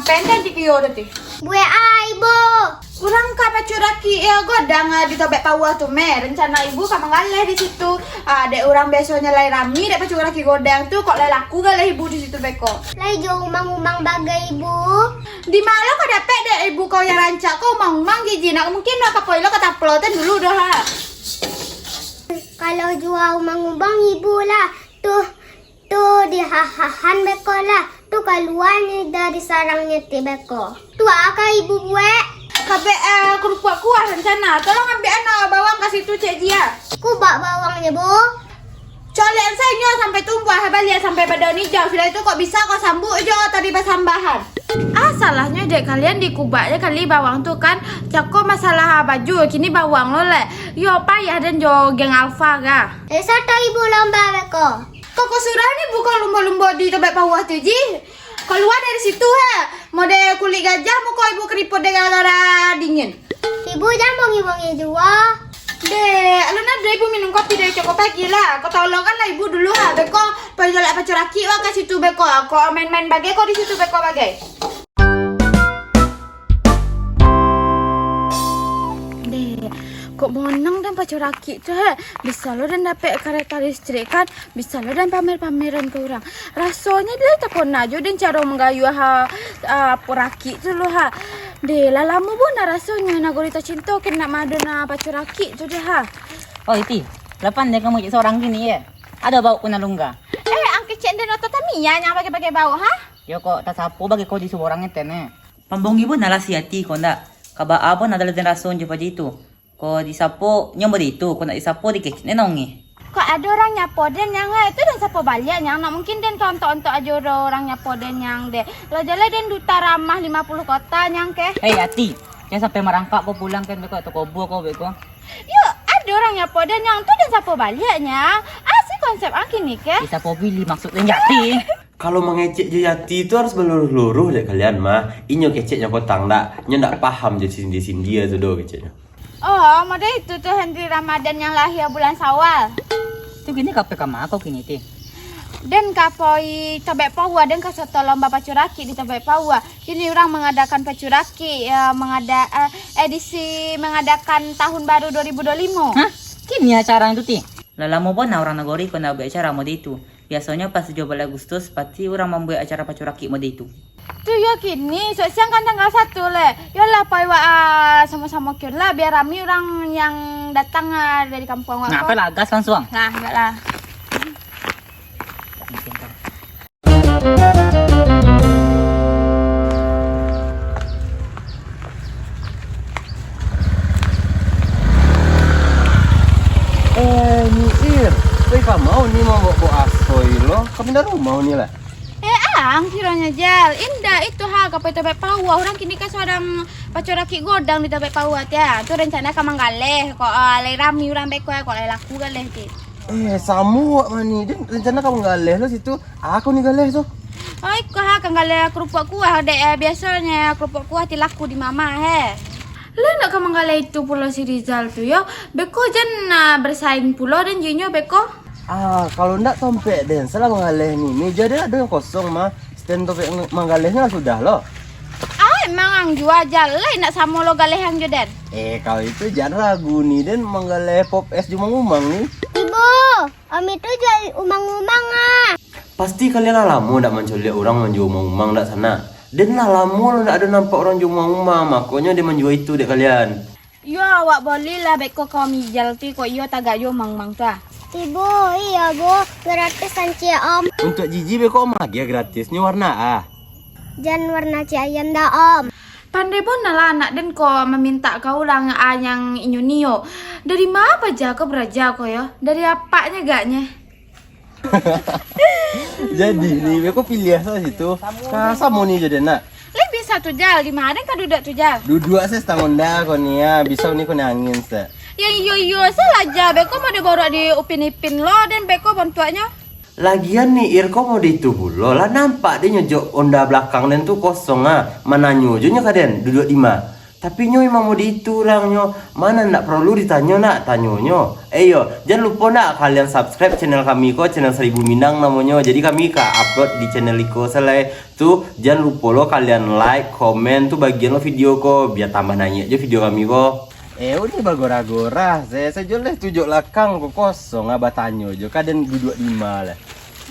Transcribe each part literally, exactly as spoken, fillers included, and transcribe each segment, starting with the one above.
Pendek di kio tu ti. Buek ai, Bu. Urang ka pacuraki, iyo, godang, ah, di Tobek Pauah tu, meh. Rencana ibu ka manggaleh di situ. Ah, dek urang biasonyo lai rami, dek pacuraki godang tu, kok lai laku galeh ibu di situ beko. Lai jo umang-umang bagai, Bu. Di ma lo ka dapek dek ibu kau yang rancak ko umang-umang, Jiji? Nak mungkin lo ka poi lo ka taplotan dulu doh, ha. Kalau jua umang-umang ibu lah, tuh, tuh dihahahan beko lah, tuh kalua ni dari sarangnyo ti beko. Tu a ka ibu buek? Kabek, eh, kurupuak kuah rencana. Tolong ambiak ano bawang ka situ, Cek Jia. Kubak bawangnyo, Bu. Coliak sainyo sampai tumbuah, baliak sampai badaun ijau. Sudah itu kok bisa kau sambuk jo tadi basambahan. Ah, salahnyo dek kalian di kubaknyo kali bawang tu kan. Cako masalah baju, kini bawang lo lek. Yo, payah den jo geng Alfa ka. Eh, sato ibu lomba beko. Kok kau surah ni bukan lumbo-lumbo di Tobek Pauah tu, Ji? Kalua dari situ, ha. Model kulik gajah, muko ibu keriput dek gara-gara dingin. Ibu jan bongi-bongi jua. Dek, alun ado ibu minum kopi dari cako pagi lah. Kau tolongkanlah ibu dulu, ha. Beko, pojolak pacuraki wak ka situ beko. Kau main-main bagai kau di situ beko bagai. Dek, kok monang den pacuraki tu, he? Bisa lo den dapek kareta listrik kan? Bisa lo den pamer-pameran ka urang. Rasonyo lai takona jo den caro manggayuah, ha, ha, pacuraki tu lo, ha. Deh, lah lamo bana rasonyo nagori tacinto kan nak maado nan pacuraki tu deh, ha. Oi, Ti, lah pandai kamu cek sorang kini, ye? Ado bauk ko nan lungga. Eh, ang kecek den oto Tamiya nan bagai-bagai bauk, ha? Yo kok, tasapo bagai ko di suborang eten, eh. Pambongi bana lah si Ati ko ndak? Ka baa bana dalam den raso jo paja itu. Ko disapo, nyo bari itu, ko ndak disapo, dikecek den naungi. Kok ado urang nyapo den nyang, eh, tu den sapo baliak nyang, nak mungkin den ka ontok-ontok ajo do urang nyapo den nyang deh. Lo jaleh den duta ramah lima puluh kota nyang keh. Hei, Ati, jan sampai marangkak ko pulang kan, beko, toko buah ko, beko. Yo, ado urang nyapo den nyang, tu den sapo baliak nyang. Asi konsep ang kini keh. Disapo bili maksud den Ati. Kalau mangecek jo Yati tu harus baluruih-luruih dek kalian mah. Inyo keceknyo kotang dak, nyo ndak paham jo sindia-sindia tu doh keceknyo. Oh, model itu tu Henry Ramadan yang lahir bulan Syawal. Tu kini ka pai ka ma kau kini ti? Den ka pai Tobek Pauah, den ka soto lomba pacuraki di Tobek Pauah. Kini urang mangadakan pacuraki, ya, mangada-, eh, edisi mangadakan tahun baru dua ribu dua limo. Hah? Kini acara tu ti? Lah lamo bana urang nagori ko ndak buek acara model itu. Biasonyo pas tujuah baleh Agustus, pasti urang mambuek acara pacuraki model itu. Tu yo kini, sok siang kan tanggal satu leh. Yolah, pai wak, ah, samo-samo kion lah, biar rami urang yang datang, ah, dari kampuang wak. Nah, ko. Apo lah, gas langsuang. Nah, buek lah. Eh, Nyiir, weh, ka ma ni mambao-bao asoy lo? Ka pindah rumah ni lah. Eh, ang kironyo, Jal. Indak, itu ha, ka pai Tobek Pauah. Urang kini kan sadang pacuraki godang di Tobek Pauah, tiah. Tu rencana ka manggaleh, kok, ah, lai rami urang beko, kok lai laku galeh, ti. Eh, samo wak mani. Den rencana ka manggaleh lo situ. Ako ni galeh tu. Oh, iko ha, ka manggaleh kurupuak kuah, dek, eh, biasonyo kurupuak kuah ti laku di mama, he. Lah nak ka manggaleh itu pulo si Rizal tu, yo. Beko jan, ah, bersaing pulo den jo inyo, beko. Ah, kalau ndak tompek den, salah manggaleh ni. Meja den ado yang kosong mah. Stand tompek ng-, manggalehnyo lah sudah lo. Ah, emang ang jua, Jal, lai ndak samo lo galeh ang jo den. Eh, kalau itu jan ragu ni, den manggaleh pop es di umang-umang ni. Ibu, Om itu jual umang-umang ah. Pasti kalian lah lamo ndak mancoliak urang manjua umang-umang ndak sanak. Den lah lamo lo ndak ado nampak urang jua umang-umang, makonyo den manjua itu dek kalian. Iyo, awak bolilah beko ka Om Ijal ti, kok iyo tagak juo umang-umang tu ah. Ibu, iyo Bu, gratis an ciek Om. Untuak Jiji beko Om agiah gratis, nyo warna a? Jan warna ciek ayam dah Om. Pandai bona lah anak den ko mamintak ka urang a yang inyo nio. Dari ma paja ko baraja ko yo? Dari apaknyo gaknyo? Jadi ni, beko piliah salah situ. Ka samo ni jo den nak. Lai bisa tu, Jal. Di ma den ka duduak tu, Jal? Duduak se stang onda ko ni, ah. Bisa ni ko ni angin se. Yo, iyo, iyo, salah ja. Beko mode borok di Upin Ipin lo, den beko bontuaknyo. Lagian ni, Ir ko mode itu pulo. Lah nampak den nyo jok onda balakang den tu kosong, ah. Mananyo jo nyo ka den, duduak di ma. Tapi nyo emang mode itu urangnyo. Mana ndak paralu ditanyo nak, tanyonyo. Eh iyo, jan lupo nak kalian subscribe channel kami ko, channel Seribu Minang namonyo. Jadi kami ka upload di channel iko salai. Tu, jan lupo lo kalian like, komen, tu bagian lo video ko, bia tambah naiak jo video kami ko. Eh, uni bagorah-gorah, se, sajo leh tujuak lakang ko kosong, ah, batanyo jo, ka den duduak di ma leh.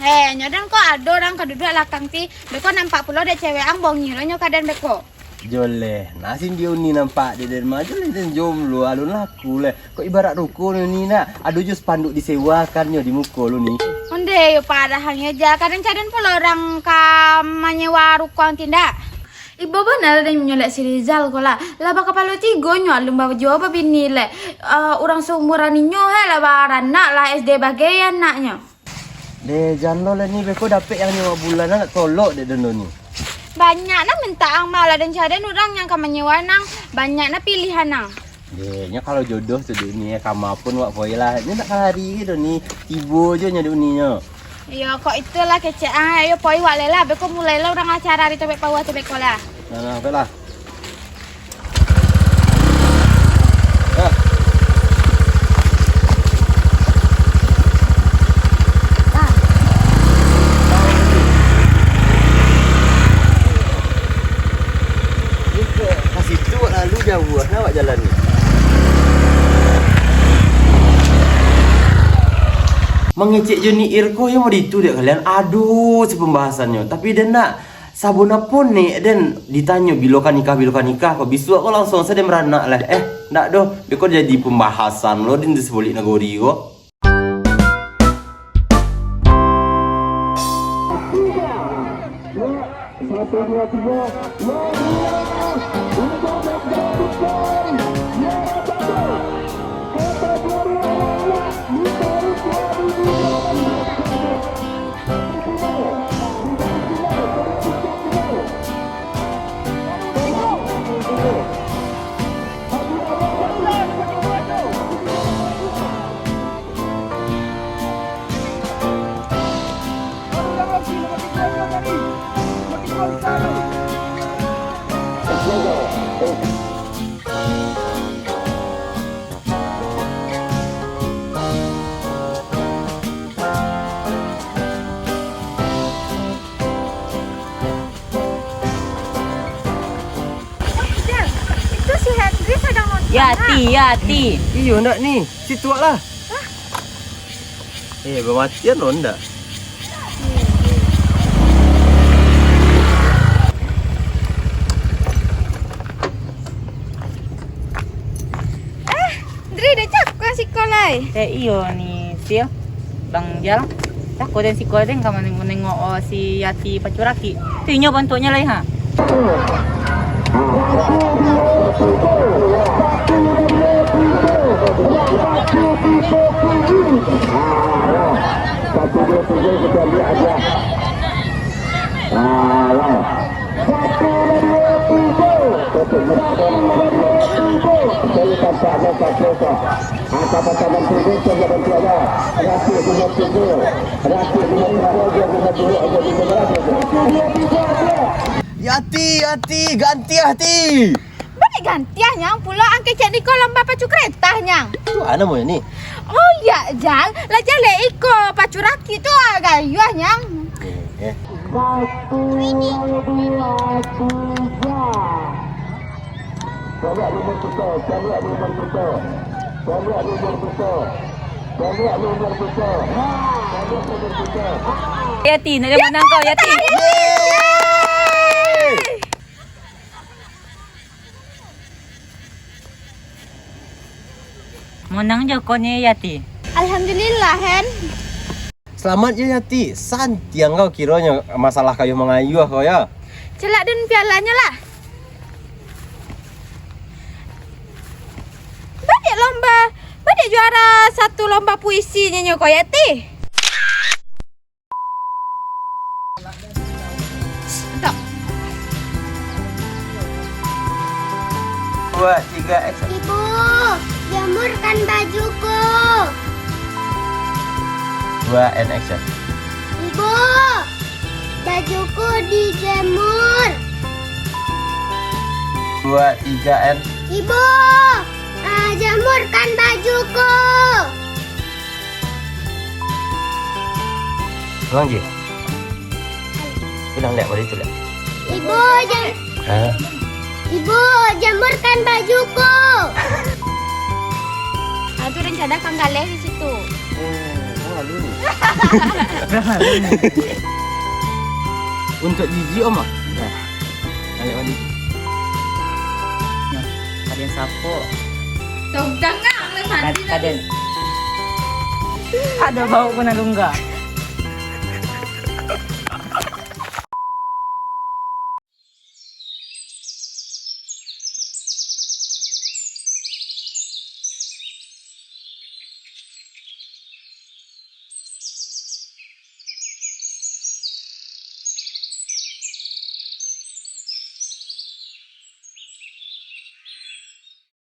Eh, nyo den ko ado urang ka duduak lakang ti, beko nampak pulo dek cewek ang, bongi lo nyo ka den beko. Jo leh, nah sindia uni nampak dek den mah, jo leh den jomblo, alun laku leh. Kok ibarat ruko ni, ni nak, ado jo spanduk disewakan nyo di muko lu ni. Onde yo, padahalnyo ja, kadang-kadang pulo urang ka manyewa ruko ang ti ndak. Ibo bana lah den nyolek si Rizal ko lah. Lah bakapalo tigo nyo, alun bajuo babini leh. Ah, urang seumuran inyo he lah baranak lah S D bagai anaknyo. Deh, jan lo lah ni, beko dapek yang nyewa bulan nak tolok dek den lo ni. Banyak nah mintak ang mah, lah den cari urang yang ka manyewa nang, banyak nah pilihan nang. Deh, nyo kalau jodoh tu dek ni, kama pun wak poi lah. Nyo nak kalari ke do ni, tibo jo nyo dek ni nyo. Iyo, kok itulah kecek ang, ayo poi wak lela, beko mulai lah urang acara di tobek paua tobek kola. Nah, nah, oke lah. Mangecek jo ni Irko yo mode itu dek kalian. Aduh, si pambahasannyo. Tapi den nak, Sabana ponek den ditanyo, "Bilo ka nikah, bilo ka nikah?" ko bisuak ko langsuang se den baranak leh. Eh, ndak doh, beko jadi pambahasan lo den di sabulik nagori ko. Jal, itu si Henry sadang nonton. Yati, Yati. Iyo ndak ni, si tuak lah. Eh, bamatian lo ndak? Eh, Dri, dah cako siko lai. Eh, iyo ni, Sil. Bang Jal. Cako den siko den ka manengok-nengok, oh, si Yati pacuraki. Tu inyo bantuaknyo lai, ha. Yati, Yati, gantiah ti. Baa digantiah nyang pulo, ang kecek niko lomba pacu karetah nyang. Tu a namonyo ni? Oh ya, Jal, lah jaleh iko pacu raki tu, ah, gayuah nyang. Eh, eh. Satu, dua, tiga. Caliak nomor kita, caliak nomor kita. Caliak nomor kita. Caliak nomor kita. Ha, caliak nomor kita. Yati, nak dia menang kau, Yati. Yeay! Monang jo ko ni, Yati. Alhamdulillah, Hen. Selamat yo, Yati. Santiang kau kironyo masalah kayuah mangayuah kau, yo. Celak den pialanyo lah. Baa dek lomba, baa dek juara satu lomba puisi nyo ko, Yati. Dua, tiga, action. Ibu, jemurkan bajuku. Dua, and action. Ibu, bajuku dijemur. Dua, tiga, and. Ibu, ah, jamurkan bajuku. Bang Ji. Bilang lihat balik tu lihat. Ibu, jam- Hah? Ibu, jamurkan bajuku. Ah, tu rencana kanggaleh di situ. Eh, malu ni. Untuk Jiji, Om, ah? Nah, balik mandi. Nah, kalian sapo? Tong dangang lah mandi. Kalian. Ada bau pun alungga.